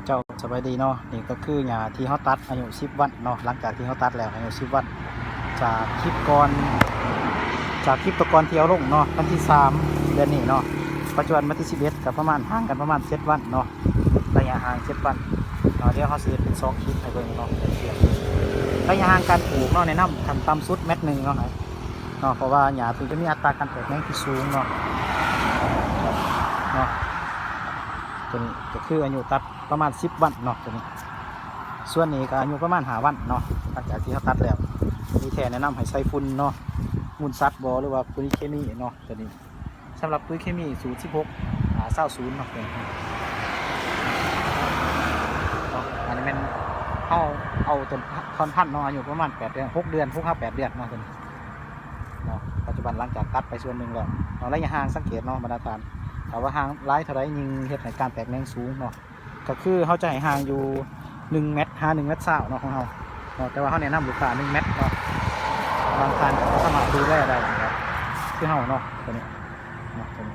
ເຈົ້າ ສະບາຍດີເນາະ. ນີ້ກໍຄືຫຍ້າທີ່ເຮົາຕັດອາຍຸສິບວັນເນາະ. ຫຼັງຈາກທີ່ເຮົາຕັດແລ້ວອາຍຸສິບວັນ ຈາກຄລິບກ່ອນ ຈາກຄລິບຕະກ່ອນທີ່ເຮົາລົງເນາະ ວັນທີສາມເດືອນນີ້ເນາະ ປັດຈຸບັນວັນທີສິບເອັດ ກໍປະມານ ຫ່າງກັນປະມານເຈັດວັນເນາະ ໄລຍະຫ່າງເຈັດວັນເນາະ. ດຽວເຮົາຊິເຮັດເປັນສອງຄລິບໃຫ້ເບິ່ງເນາະ ໄປທຽບໄລຍະຫ່າງການປູກເນາະ. ແນະນຳຂັ້ນຕ່ຳສຸດແມັດໜຶ່ງເນາະ ເນາະ ເພາະວ່າຫຍ້າເພິ່ນຈະມີອັດຕາການແຕກແໜງທີ່ສູງເນາະ ເນາະ. ຕົວນີ້ກໍຄືອາຍຸຕັດປະມານສິບວັນເນາະ ຕົວນີ້. ສ່ວນນີ້ກໍອາຍຸປະມານຫ້າວັນເນາະ ຫຼັງຈາກທີ່ເຮົາຕັດແລ້ວ. ມີແທ້ແນະນຳໃຫ້ໃສ່ຝຸ່ນເນາະ ມູນສັດບໍ ຫຼືວ່າປຸຍເຄມີເນາະ ຕົວນີ້. ສຳລັບປຸຍເຄມີສູດສິບຫົກ ອາ ຊາວສູນເນາະ ຕົວນີ້ເນາະ. ອັນນີ້ແມ່ນເຮົາເອົາຕົ້ນ ທ່ອນພັນເນາະ ອາຍຸປະມານແປດເດືອນ ຫົກເດືອນ ຫົກຫາແປດເດືອນເນາະ ຕົວນີ້ເນາະ. ປັດຈຸບັນຫຼັງຈາກຕັດໄປສ່ວນໜຶ່ງແລ້ວເນາະ ໄລຍະຫ່າງສັງເກດເນາະ ບັນດາທ່ານ ຖ້າວ່າຫ່າງຫຼາຍເທົ່າໃດ ຍິ່ງເຮັດໃຫ້ການແຕກແໜງສູງເນາະ. ກໍຄືເຮົາຈະໃຫ້ຫ່າງຢູ່ໜຶ່ງແມັດຫາໜຶ່ງແມັດຊາວເນາະ ຂອງເຮົາເນາະ. ແຕ່ວ່າເຮົາແນະນຳລູກຄ້າໜຶ່ງແມັດເນາະ ບາງທ່ານກໍບໍ່ສາມາດດູແລໄດ້ເນາະ ຄືເຮົາເນາະ ຕົວນີ້ເນາະ ຕົວນີ້